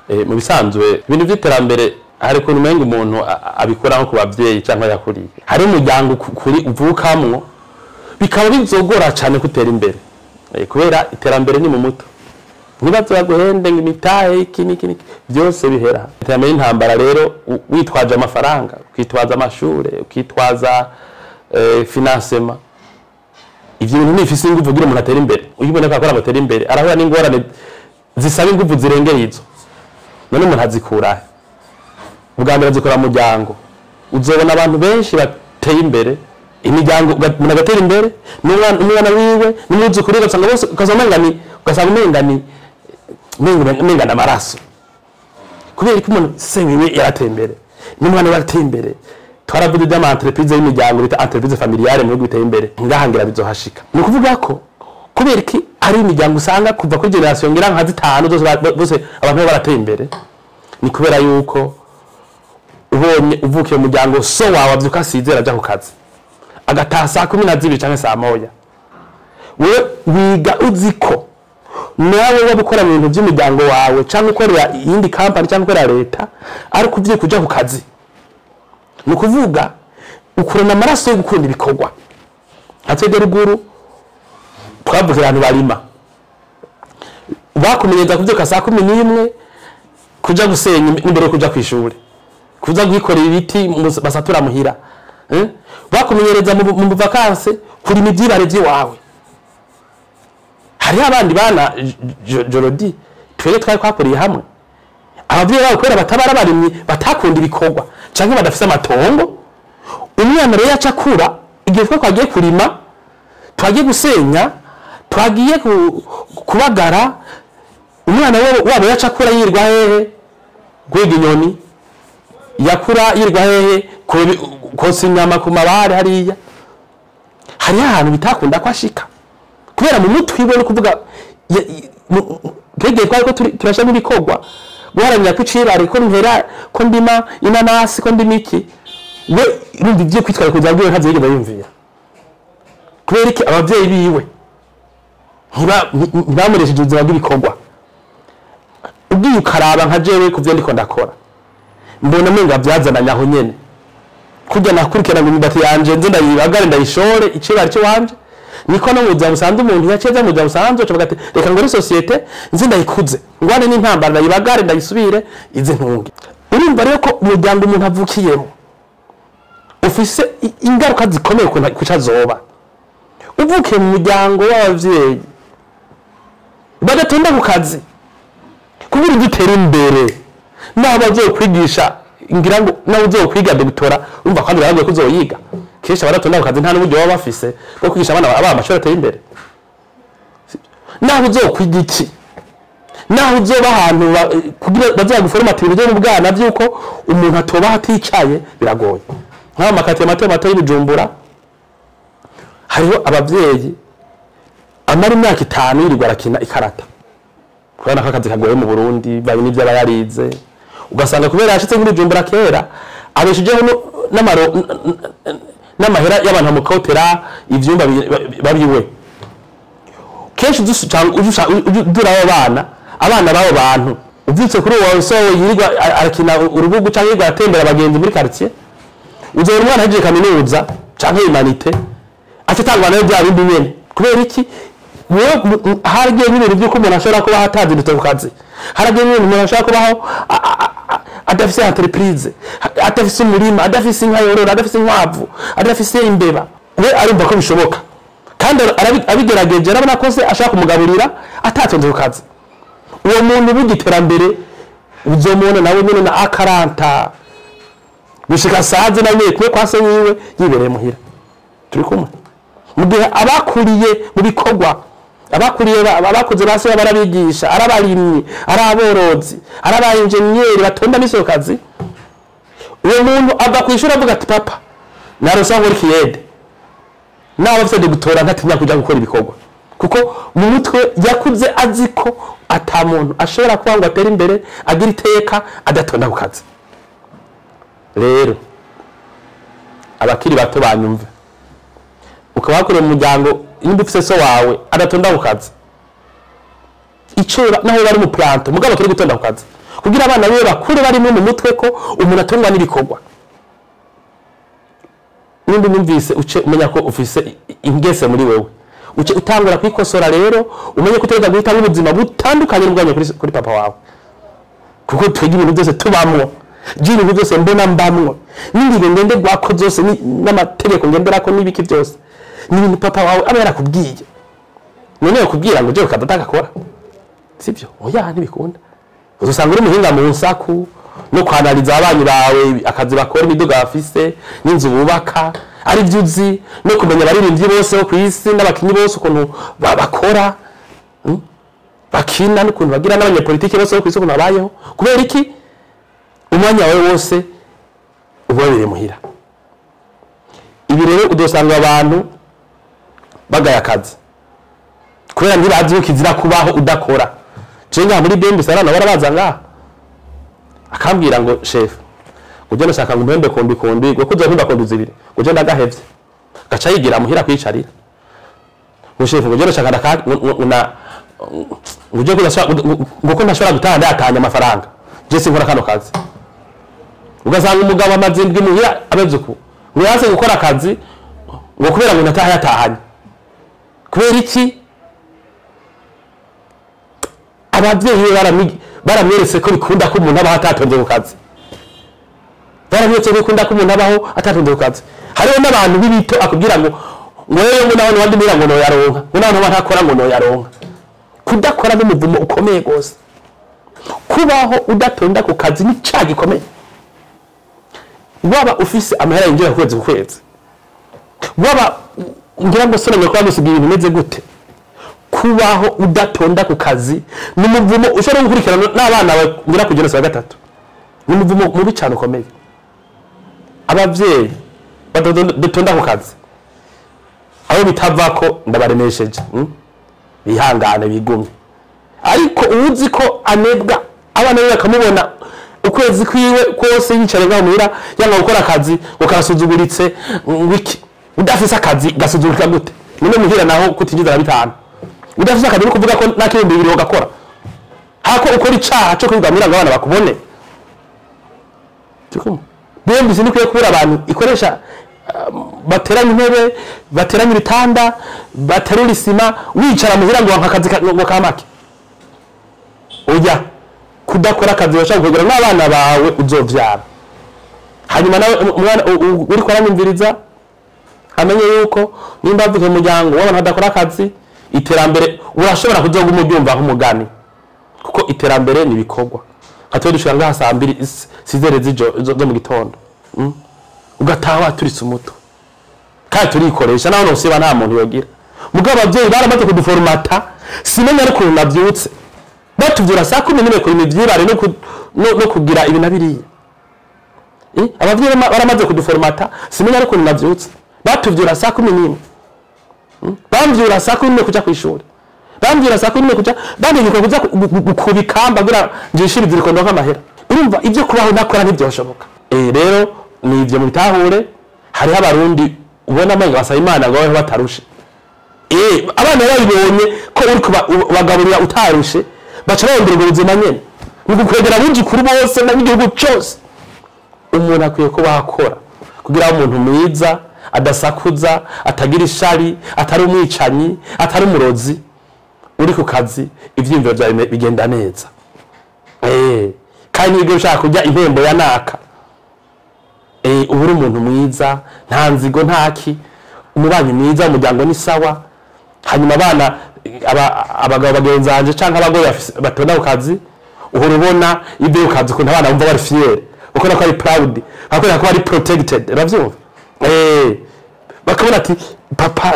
Mu bisanzwe ibintu by'iterambere hari ukuntu umenga umuntu abikora nko ku bavyeyi cyangwa yakuriye. Hari umuryango kuri uvukamwo bikaba bizogora cyane kutera imbere. Kubera iterambere ni mu muto. Ntibazoguhende ngo imitahe iki n'iki n'iki byose bihera. Iterambere y'intambara rero witwaje amafaranga, ukitwaza amashure, ukitwaza financement. Ivyo bintu nifise inguvu kugira umuntu atere imbere. Uyibona ko akora ngo atere imbere, arahura n'ingorane zisaba inguvu zirengeye izo. None umuntu azikura he? Ubwa mbere azikura mu muryango. Uzobona abantu benshi bateye imbere, imiryango umuntu agatera imbere, n'umwana wiwe, n'umwuzukuru wiwe, ugasanga bose, ugasanga umenga ni, umenga ni amaraso. Kubera ko umuntu se wiwe yarateye imbere, n'umwana we yarateye imbere. Twaravuze iby'ama entreprise y'imiryango bita entreprise familiale mu bihugu biteye imbere, ngahangira bizohashika. Ni ukuvuga ko kubera iki ari imiryango usanga kuva kuri generation ngira nka zitanu zose bose abantu baba barateye imbere, ni kubera yuko ubonye uvukiye mu muryango so wawe avyuka asizera aja ku kazi, agataha saa kumi na zibiri canke saa moya, wewe wiga uzi ko nawe waba ukora mu bintu by'umuryango wawe canke ukorera iyindi company canke ukorera leta, ariko ugiye kuja ku kazi. Ni ukuvuga ukurana amaraso yo gukunda ibikorwa. Nka twebwe ruguru twavukira ahantu barima, bakumenyereza kuvyuka saa kumi n'imwe kuja gusenya imbere yo kuja kw'ishure, kuza kwikorera ibiti basatura muhira. Bakumenyereza mu vacances kurima ivyibare vy'iwawe. Hariho abandi bana Jorodi twebwe twari twakuriye hamwe, abavyeyi babo kubera batabara abarimyi batakunda ibikorwa canke badafise amatongo, umwana rero yaca akura igihe twe twagiye kurima, twagiye gusenya, twagiye kubagara, umwana wabo yaca akura yirwa hehe? Guhiga inyoni. Yakura yirwa hehe? Kosa inyama ku mabare hariya. Hariho ahantu bitakunda ko ashika kubera mu mutwe iwe no kuvuga twegeye twari ko turashiramo ibikorwa, guharanira ko icibare, ko ntera, ko ndima inanasi, ko ndima iki, we urumva ivyo kwitwara kugira ngo ntavyo yigeze yumvira. Kubera iki? Abavyeyi biwe ntibamuresheje ubuzima bw'ibikorwa. Ugiye ukaraba nka jewe kuvyo ndiko ndakora, mbona umenga vyazananye aho nyene. Kurya nakurikirana ngo imyumbati yanje nze ndayibagare ndayishore icibare c'iwanje, niko no mu buzima busanzwe umuntu yaciye aja mu buzima busanzwe aca avuga ati reka ngore societe nze ndayikuze, ngwane n'intambara ndayibagare ndayisubire ize ntunge. Urumva rero ko umuryango umuntu avukiyemo ufise ingaruka zikomeye ku azoba. Uvukiye mu muryango w'abavyeyi badatonda ku kazi kugira ibyo utera imbere, naho bazokwigisha ngira ngo nawe uzokwiga doctorat, urumva kandi baravuga ko uzoyiga. Kenshi abadatonda ku kazi nta n'uburyo baba bafise bwo kwigisha abana babo amashuri ateye imbere. Naho uzokwiga iki, naho uzoba ahantu kugira bazaguforomata ibintu byo mu bwana by'uko umuntu atoba aticaye biragoye. Nk'aho makatiye mato mato y'Ibujumbura hariho abavyeyi amara imyaka 5 yirirwa arakina ikarata, kubera ko akazi kagoye mu Burundi, bari n'ivyo aba yarize. Ugasanga kubera yashitse muri Bujumbura kera abeshijeho n'amahera y'abantu bamukotera ivyumba babiwe. Kenshi udura abo bana, abana b'abo bantu uvyutse kuri uwo so yirirwa arakina urubugu canke yirirwa aratembera abagenzi muri quartier, uzobona umwana ahejeje kaminuza canke humanité aca atangwa nayo bya bindi nyene. Kubera iki? Wewe haragiye n'ibintu by'uko umuntu ashobora kubaho atazindutse ku kazi, haragiye n'ibintu umuntu ashobora kubaho adafise entreprise, adafise umurima, adafise inka yorora, adafise inkwavu, adafise imbeba. We arumva ko bishoboka kandi abigerageje arabona ko se ashaka kumugaburira atatonze ku kazi. Uwo muntu b'igiterambere uzomubona nawe nyene na akaranta gushika saze na nyene kumwe kwa se wiwe yibereye muhira. Turi kumwe mu gihe abakuriye mu bikorwa, abakuriye abakoze base barabigisha, arabarimyi, araborozi, araba engineer batonda misokazi. Uwo muntu ava kwishura avuga ati papa narosa ngo kiyede, nawe afite gutora ntatinya kuja gukora ibikorwa, kuko mu mutwe yakuze azi ko ata muntu ashobora kuba ngo atere imbere agira iteka adatonda ku kazi. Rero abakiri bato banyumve, ukaba wakuriye mu muryango nimba ufise so wawe adatonda ku kazi, ico naho bari mu planto mugabo kiri gutonda ku kazi, Kugira abana biwe bakure barimo mu mutwe ko umuntu atungwa n'ibikorwa. Nimba numvise uce umenya ko ufise ingese muri wewe, uce utangura kwikosora rero, umenye ko utegerezwa guhitamo ubuzima butandukanye n'ubwanyu kuri papa wawe. Kuko twebwe ibintu byose tubamwo, ibintu byose mbona mbamwo, n'ingingo ngenderwako zose n'amategeko ngenderako n'ibiki byose, ni ibintu papa wawe aba yarakubwiye. None yakubwira ngo uje ukadata agakora, sibyo? Oya, ntibikunda. Uzosanga uri umuhinga mu nsaku no kwanaliza abanyi bawe, akazi bakora, imiduga bafise n'inzu bubaka, ari byo uzi, no kumenya abaririmbyi bose bo kw'isi n'abakinyi bose ukuntu bakora, bakina, n'ukuntu bagira, n'abanyepolitiki bose bo kw'isi ukuntu babayeho. Kubera iki? Umwanya wawe wose uba wabereye muhira. Ibi rero udosanga abantu bagaya akazi kubera ntibazi yuko kizira kubaho udakora. Je ngaha muri BMB sarana barabaza ngaha, akambwira ngo chef, uje nashaka ngo mpembe kombi kombi, ngo kuzo mpemba kombi zibiri, ngo je ndagahevye. Gaca yigira muhira kwicarira. Ngo chef, ngo je nashaka ndaka na ngo je kudashaka, ngo ko ntashobora gutaha ndatanya amafaranga, je sinkora kano kazi. Ugasanga umugabo amaze indwi muhira ameze uku, ngo yanse gukora akazi ngo kubera ngo nataha yatahanye. Kubera iki? Abavyeyi baramweretse ko bikunda ko umuntu abaho atatonze ku kazi. Baramweretse ko bikunda ko umuntu abaho atatonze ku kazi. Hariho n'abantu b'ibito akubwira ngo wewe ngo nawe wandi mira ngo noyaronka, ngo nawe ntakora ngo noyaronka. Kudakora n'umuvumo ukomeye gose. Kubaho udatonda ku kazi ni cyaha gikomeye. Waba ufise amahera yinjira ku kwezi ku kwezi, waba ngira ngo sore ngo bamusigiye ibintu bimeze gute, kubaho udatonda ku kazi ni umuvumo ushobora gukurikirana n'abana bawe ngira kugera saa gatatu. Ni umuvumo mubi cyane ukomeye. Abavyeyi badatonda ku kazi, aho bitavako ndabaremesheje, bihangane bigumye. Ariko uzi ko anebwa, abana be bakamubona ukwezi kwiwe kose yicara ngaho muhira yanga gukora akazi, ngo karasuzuguritse, wiki udafise akazi gasuzugurika gute? None muhira naho kutinjiza na bitanu, udafise akazi kuvuga ko nta kindi bibiri ugakora, hako ukora icaha cyo kwigamira ngo abana bakubone. Bembi sinikwiye kubura abantu ikoresha, bateranya intebe, bateranya ibitanda, baterura isima, wicara muhira ngo wanka akazi ngo kamake. Oya, kudakora akazi bashaka kugira n'abana bawe uzovyara. Hanyuma nawe umwana uri kwaranyumviriza amenye yuko nimba avuye mu muryango w'abantu badakora akazi, iterambere urashobora kuzoga umubyumva nk'umugani, kuko iterambere ni ibikorwa. Nka twe dushira ngaha saa mbiri sizere zo mu gitondo, ugataha waturitse umutwe, kandi turikoresha naho nosiba nta muntu yogira. Mugabo abavyeyi baramaze kuduformata, simenya ariko navyutse batuvyura saa 11 kuri imivyibare no kugira ibi na biriya. Abavyeyi baramaze kuduformata, simenya ariko navyutse batuvyura saa 11, bamvyura saa 11 kuja kwishuri, bamvyura saa 11 kuja bandika kuja kubikamba kugira njishire iziriko ndonka amahera. Urumva ivyo kubaho nakora ntivyoshoboka. Rero ni ivyo mubitahure. Hariho abarundi ubona amenyo basaba Imana ngo babeho batarushe. Abana babibonye ko uri kubagaburira utarushe, baca barondera ubwo buzima nyene. Ni ugukwegera abuzukuru bose n'igihugu cose. Umuntu akwiye kuba akora kugira ngo umuntu mwiza adasakuza, atagira ishari, atari umwicanyi, atari umurozi, uri ku kazi ivyiyumviro vyawe bigenda neza. Kandi niba ushaka kurya impembo ya naka, uba uri umuntu mwiza, nta nzigo ntaki, umubanyi mwiza, umuryango ni sawa. Hanyuma abana, abagabo bagenzi banje canke abagore batonda ku kazi, uhora ubona ibyo ku kazi ukuntu abana bumva bari fier, bakabona ko ari proud, bakabona ko ari protected, uravyumva? Bakabona ati papa,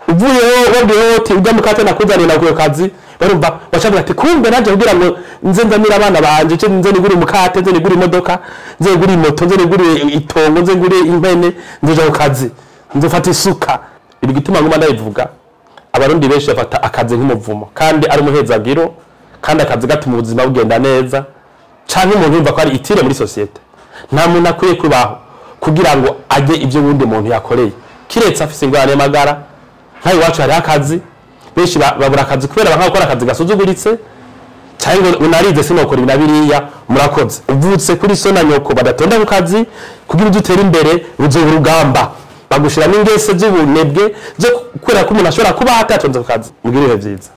uvuyeho wabwiyeho uti ujya mukate nakuzaniye nakuye kazi, barumva bacavuga ati kumbe naje kugira ngo nze nzanire abana banje, nze nze nigure umukate, nze nigure imodoka, nze nigure moto, nze nigure itongo, nze ngure impene, nze ku kazi, nze mfate isuka. Ibi gituma nguma ndabivuga, abarundi benshi bafata akazi nk'umuvumo, kandi ari umuhezagiro, kandi akazi gatuma ubuzima bugenda neza, canke umuntu yumva ko ari itire muri societe. Nta muntu akwiye kubaho kugira ngo ajye ibyo wundi muntu yakoreye, kiretse afise ingorane y'amagara. Nka iwacu hariho akazi, benshi babura akazi kubera banka gukora akazi gasuzuguritse, Cyangwa ngo unarize sinokora ibi na biriya. Murakoze. Uvutse kuri so na nyoko badatonda ku kazi, kugira ujye utere imbere ruzoba urugamba, bagushiramo ingese z'ubunebwe zo kubera ko umuntu ashobora kuba atatonze ku kazi. Mugire ibihe byiza.